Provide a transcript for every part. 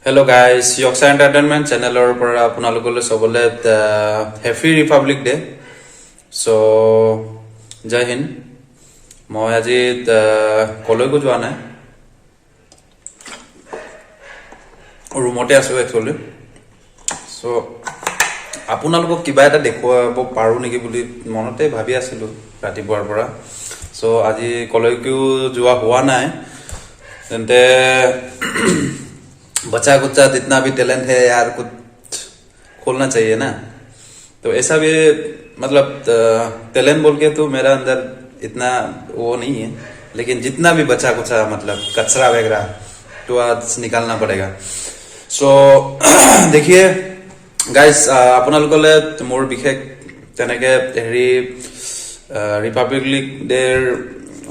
Hello' guys, য়ক্সা entertainment চেনেলৰ পৰা আপোনালোকলৈ চবলে হেপী ৰিপাব্লিক ডে। চ' জয় হিন্দ। মই আজি কলৈকো যোৱা নাই, ৰুমতে আছোঁ একচুৱেলি। চ' আপোনালোকক কিবা এটা দেখুৱাব পাৰোঁ নেকি বুলি মনতে ভাবি আছিলোঁ ৰাতিপুৱাৰ পৰা। চ' আজি কলৈকো যোৱা হোৱা নাই। তেন্তে बचा कुचा जितना भी टैलेंट है यार, कुछ खोलना चाहिए ना। तो ऐसा भी मतलब टैलेंट बोल के तो मेरा अंदर इतना वो नहीं है, लेकिन जितना भी बचा कुचा मतलब कचरा वगैरह तो आज निकालना पड़ेगा। सो देखिए গাইজ, আপোনালোকলৈ মোৰ বিশেষ তেনেকে হেৰি ৰিপাব্লিক ডেৰ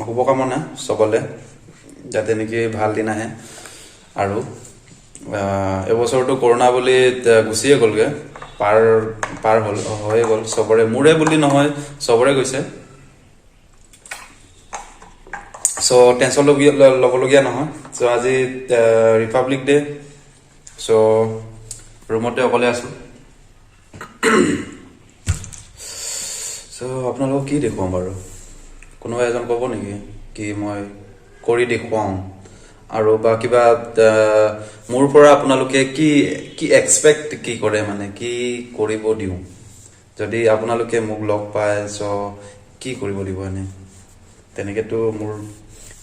শুভকামনা চবলে, যাতে নেকি ভাল দিন আহে। আৰু এবছৰটো কৰোণা বুলি গুচিয়ে গ'লগে, পাৰ পাৰ হ'ল, হৈয়ে গ'ল চবৰে, মোৰে বুলি নহয়, চবৰে গৈছে। চ' টেনশ্যন ল'বলগীয়া নহয়। চ' আজি ৰিপাব্লিক ডে, চ' ৰুমতে অকলে আছোঁ। চ' আপোনালোকক কি দেখুৱাম বাৰু? কোনোবা এজন ক'ব নেকি কি মই কৰি দেখুৱাওঁ? আৰু বা কিবা মোৰ পৰা আপোনালোকে কি কি এক্সপেক্ট কি কৰে, মানে কি কৰিব দিওঁ যদি আপোনালোকে মোক লগ পায়? চ' কি কৰিব দিব এনে? তেনেকেতো মোৰ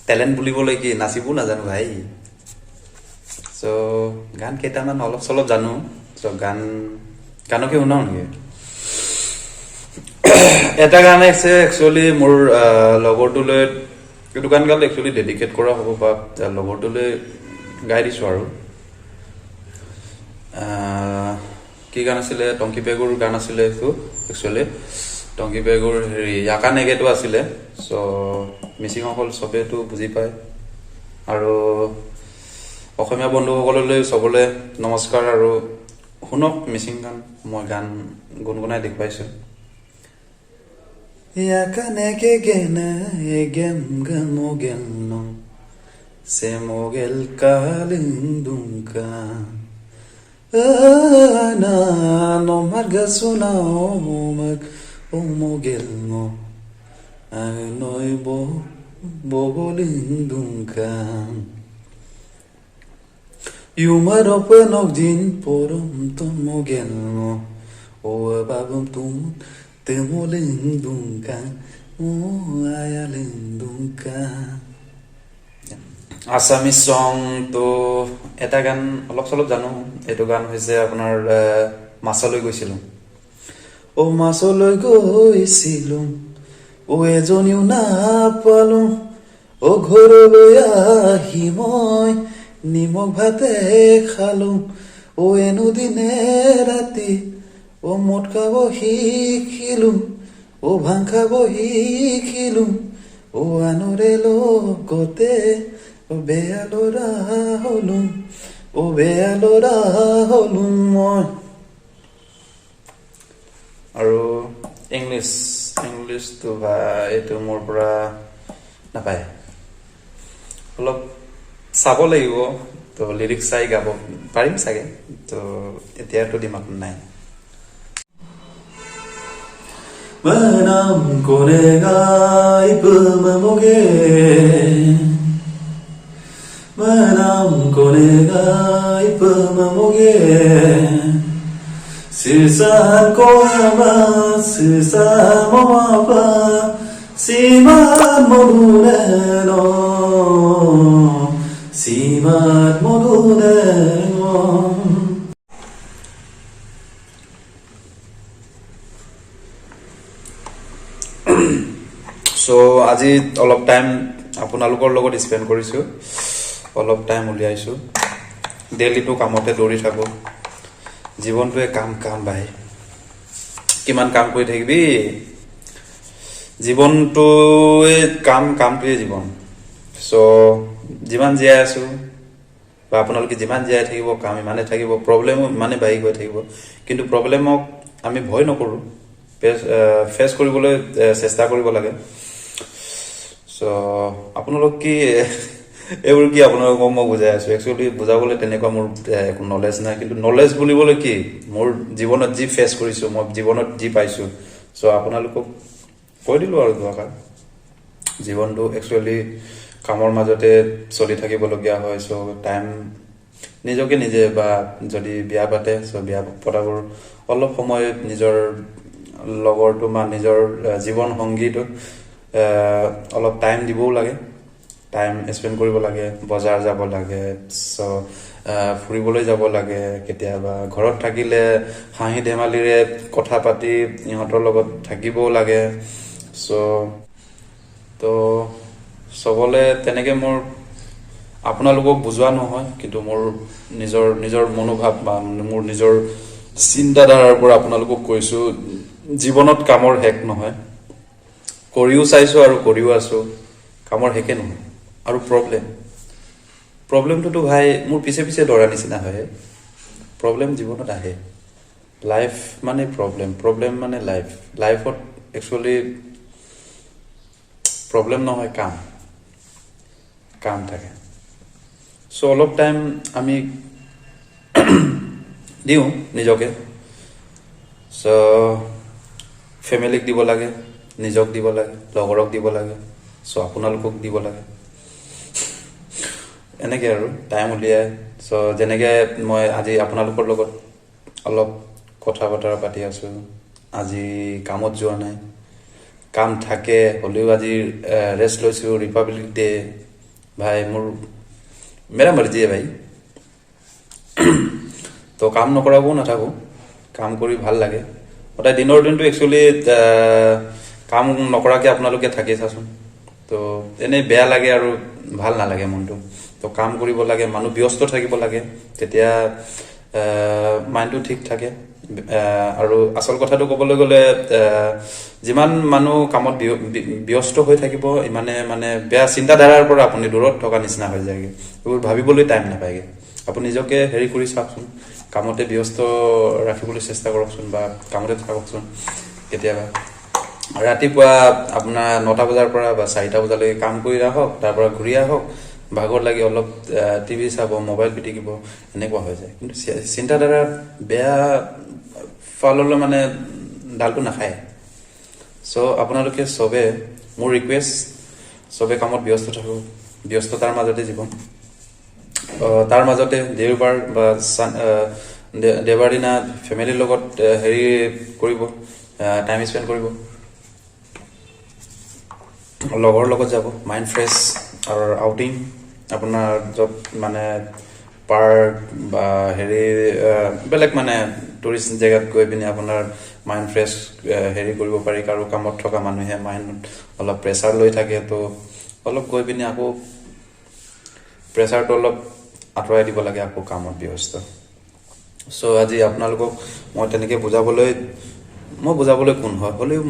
টেলেণ্ট বুলিবলৈ কি, নাচিবও নাজানো ভাই। চ' গান কেইটামান অলপ চলপ জানো। চ' গানকে শুনাওঁ নেকি? এটা গান আছে একচুৱেলি মোৰ লগৰটোলৈ, এইটো গান গালে একচুৱেলি ডেডিকেট কৰা হ'ব বা লগৰটোলৈ গাই দিছোঁ। আৰু কি গান আছিলে? টংকি পেগুৰ গান আছিলে এইটো। একচুৱেলি টংকি পেগুৰ হেৰি য়াকা নেগেটো আছিলে। চ' মিচিংসকল চবেইতো বুজি পায়। আৰু অসমীয়া বন্ধুসকললৈ চবলে নমস্কাৰ। আৰু শুনক মিচিং গান, মই গান গুণগুণাই দেখুৱাইছোঁ। Yakaneke gena egem gamogel no semogel kalindunka na no margasuna omag omogel no noi bo bogolindunka Yumaropenok din porom tomogel no o babum tum temolindunka o ayalindunka। Assamese song তো এটা গান অলপ চলপ জানো। এইটো গান হৈছে আপোনাৰ মাছলৈ গৈছিলোঁ, অ' মাছলৈ গৈছিলোঁ, অ' এজনীও নাপালো, অ' ঘৰলৈ আহি মই নিমখ ভাতে খালো, অ' এনুদিনে ৰাতি অ' মদ খাব শিকিলো, অ' ভাং খাব শিকিলো, অ' আনৰে লগতে অ' বেয়া ল'ৰা হলো, অ' বেয়া ল'ৰা হলো মই। আৰু ইংলিছ, ইংলিছটো ভাই এইটো মোৰ পৰা নাপায়। অলপ চাব লাগিব, তো লিৰিক্স চাই গাব পাৰিম চাগে। তো এতিয়াতো দিমাগ নাই। Manam konega ipamamoge, Manam konega ipamamoge, Sisan koama sisan momapa Siman moduneno, Siman moduneno। চ' আজি অলপ টাইম আপোনালোকৰ লগত স্পেণ্ড কৰিছোঁ, অলপ টাইম উলিয়াইছোঁ। ডেইলিটো কামতে দৌৰি থাকোঁ, জীৱনটোৱে কাম কাম ভাই, কিমান কাম কৰি থাকিবি? জীৱনটোৱে কাম, কামটোৱে জীৱন। চ' যিমান জীয়াই আছোঁ বা আপোনালোকে যিমান জীয়াই থাকিব, কাম ইমানেই থাকিব, প্ৰব্লেমো ইমানেই বাঢ়ি গৈ থাকিব। কিন্তু প্ৰব্লেমক আমি ভয় নকৰোঁ, ফেচ কৰিবলৈ চেষ্টা কৰিব লাগে। চ' আপোনালোক কি এইবোৰ কি আপোনালোকক মই বুজাই আছোঁ? একচুৱেলি বুজাবলৈ তেনেকুৱা মোৰ একো নলেজ নাই। কিন্তু নলেজ বুলিবলৈ কি, মোৰ জীৱনত যি ফেচ কৰিছোঁ, মই জীৱনত যি পাইছোঁ, চ' আপোনালোকক কৈ দিলোঁ আৰু দুআষাৰ। জীৱনটো একচুৱেলি কামৰ মাজতে চলি থাকিবলগীয়া হয়। চ' টাইম নিজকে নিজে, বা যদি বিয়া পাতে, চ' বিয়া পতাবোৰ অলপ সময় নিজৰ লগৰটো বা নিজৰ জীৱন সংগীটোক অলপ টাইম দিবও লাগে, টাইম স্পেণ্ড কৰিব লাগে, বজাৰ যাব লাগে, চ' ফুৰিবলৈ যাব লাগে। কেতিয়াবা ঘৰত থাকিলে হাঁহি ধেমালিৰে কথা পাতি ইহঁতৰ লগত থাকিবও লাগে। চ' তো চবলে তেনেকৈ মোৰ আপোনালোকক বুজোৱা নহয়, কিন্তু মোৰ নিজৰ নিজৰ মনোভাৱ বা মোৰ নিজৰ চিন্তাধাৰাৰ পৰা আপোনালোকক কৈছোঁ, জীৱনত কামৰ শেষ নহয়। কৰিও চাইছোঁ আৰু কৰিও আছোঁ, কামৰ শেষে নহয়। আৰু প্ৰব্লেমটোতো ভাই মোৰ পিছে পিছে দৌৰা নিচিনা হয়। প্ৰব্লেম জীৱনত আহে। লাইফ মানে প্ৰব্লেম, প্ৰব্লেম মানে লাইফ। লাইফত একচুৱেলি প্ৰব্লেম নহয়, কাম কাম থাকে। চ' অলপ টাইম আমি দিওঁ নিজকে, চ' ফেমিলিক দিব লাগে, নিজক দিব লাগে, লগৰক দিব লাগে, চ' আপোনালোকক দিব লাগে। এনেকৈ আৰু টাইম উলিয়াই, চ' যেনেকৈ মই আজি আপোনালোকৰ লগত অলপ কথা বতৰা পাতি আছোঁ। আজি কামত যোৱা নাই, কাম থাকে হ'লেও আজি ৰেষ্ট লৈছোঁ। ৰিপাব্লিক ডে ভাই, মোৰ मेरा मर्जी है भाई। তো কাম নকৰাকৈও নাথাকোঁ, কাম কৰি ভাল লাগে। সদায় দিনৰ দিনটো একচুৱেলি কাম নকৰাকৈ আপোনালোকে থাকি চাচোন, তো এনেই বেয়া লাগে আৰু ভাল নালাগে মনটো। তো কাম কৰিব লাগে, মানুহ ব্যস্ত থাকিব লাগে, তেতিয়া মাইণ্ডটো ঠিক থাকে। আৰু আচল কথাটো ক'বলৈ গ'লে, যিমান মানুহ কামত ব্যস্ত হৈ থাকিব, ইমানে মানে বেয়া চিন্তাধাৰাৰ পৰা আপুনি দূৰত থকা নিচিনা হৈ যায়গৈ। এইবোৰ ভাবিবলৈ টাইম নাপায়গৈ। আপুনি নিজকে হেৰি কৰি চাওকচোন, কামতে ব্যস্ত ৰাখিবলৈ চেষ্টা কৰকচোন বা কামতে থাককচোন। কেতিয়াবা ৰাতিপুৱা আপোনাৰ 9টা বজাৰ পৰা বা 4টা বজালৈকে কাম কৰি আহক, তাৰ পৰা ঘূৰি আহক, ভাগৰ লাগি অলপ টিভি চাব, মোবাইল পিটিকিব, এনেকুৱা হৈ যায়। কিন্তু চিন্তাধাৰা বেয়া ফাললৈ মানে ডালটো নাখায়। চ' আপোনালোকে চবে, মোৰ ৰিকুৱেষ্ট, চবে কামত ব্যস্ত থাকক। ব্যস্ততাৰ মাজতে জীৱন। তাৰ মাজতে দেওবাৰ বা দেওবাৰ দিনা ফেমিলিৰ লগত হেৰি কৰিব, টাইম স্পেণ্ড কৰিব, লগৰ লগত যাব, মাইণ্ড ফ্ৰেছ আৰু আউটিং আপোনাৰ য'ত মানে পাৰ্ক বা হেৰি বেলেগ মানে টুৰিষ্ট জেগাত গৈ পিনি আপোনাৰ মাইণ্ড ফ্ৰেছ হেৰি কৰিব পাৰি। কাৰো কামত থকা মানুহে মাইণ্ডত অলপ প্ৰেছাৰ লৈ থাকে, তো অলপ গৈ পিনি আকৌ প্ৰেছাৰটো অলপ আঁতৰাই দিব লাগে, আকৌ কামত ব্যস্ত। চ' আজি আপোনালোকক মই তেনেকৈ বুজাবলৈ, মই বুজাবলৈ কোন হয়, হ'লেও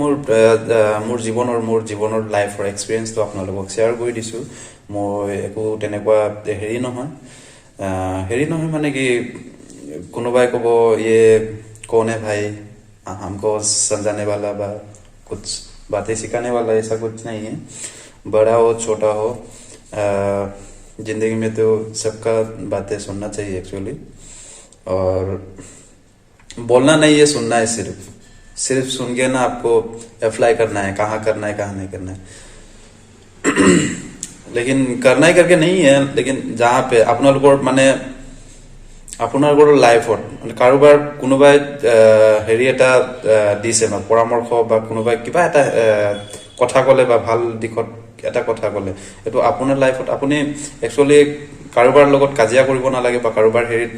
মোৰ জীৱনৰ লাইফৰ এক্সপিৰিয়েঞ্চটো আপোনালোকক শ্বেয়াৰ কৰি দিছোঁ। মই একো তেনেকুৱা হেৰি নহয়, হেৰি নহয় মানে কি, কোনোবাই ক'ব ये कौन है भाई हमको समझाने वाला বা कुछ बातें सिखाने वाला, ऐसा कुछ नहीं है। बड़ा हो, छोटा हो, जिंदगी में तो सबका बातें सुनना चाहिए एक्चुअली। और बोलना नहीं है, सुनना है। सिर्फ सिर्फ सुन के ना आपको अप्लाई करना है, कहाँ करना है, कहाँ नहीं करना है। लेकिन करना ही करके नहीं है, लेकिन जहाँ पे আপোনালোকৰ মানে আপোনালোকৰ লাইফত মানে কাৰোবাৰ কোনোবাই হেৰি এটা দিছে বা পৰামৰ্শ বা কোনোবাই কিবা এটা কথা ক'লে বা ভাল দিশত এটা কথা ক'লে, এইটো আপোনাৰ লাইফত আপুনি একচুৱেলি কাৰোবাৰ লগত কাজিয়া কৰিব নালাগে বা কাৰোবাৰ হেৰিত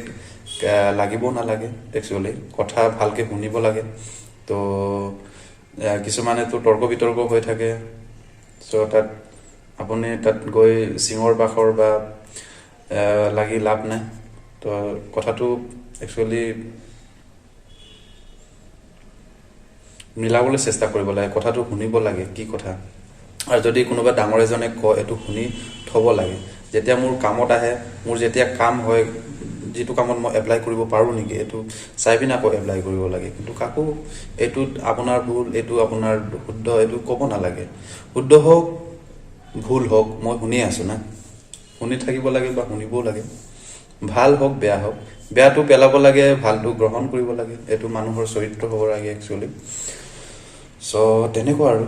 লাগিবও নালাগে। একচুৱেলি কথা ভালকে শুনিব লাগে। তো কিছুমানেতো তৰ্ক বিতৰ্ক হৈ থাকে, চ' তাত আপুনি তাত গৈ চিঞৰ বাখৰ বা লাগি লাভ নাই। তো কথাটো একচুৱেলি মিলাবলৈ চেষ্টা কৰিব লাগে, কথাটো শুনিব লাগে কি কথা। আৰু যদি কোনোবা ডাঙৰ এজনে কয়, এইটো শুনি থ'ব লাগে। যেতিয়া মোৰ কামত আহে, মোৰ যেতিয়া কাম হয়, যিটো কামত মই এপ্লাই কৰিব পাৰোঁ নেকি, এইটো চাই পিনে আকৌ এপ্লাই কৰিব লাগে। কিন্তু কাকো এইটোত আপোনাৰ ভুল, এইটো আপোনাৰ শুদ্ধ, এইটো ক'ব নালাগে। শুদ্ধ হওক, ভুল হওক, মই শুনি আছোঁ না। শুনি থাকিব লাগে বা শুনিবও লাগে। ভাল হওক, বেয়া হওক, বেয়াটো পেলাব লাগে, ভালটো গ্ৰহণ কৰিব লাগে। এইটো মানুহৰ চৰিত্ৰ হ'ব লাগে একচুৱেলি। চ' তেনেকুৱা আৰু।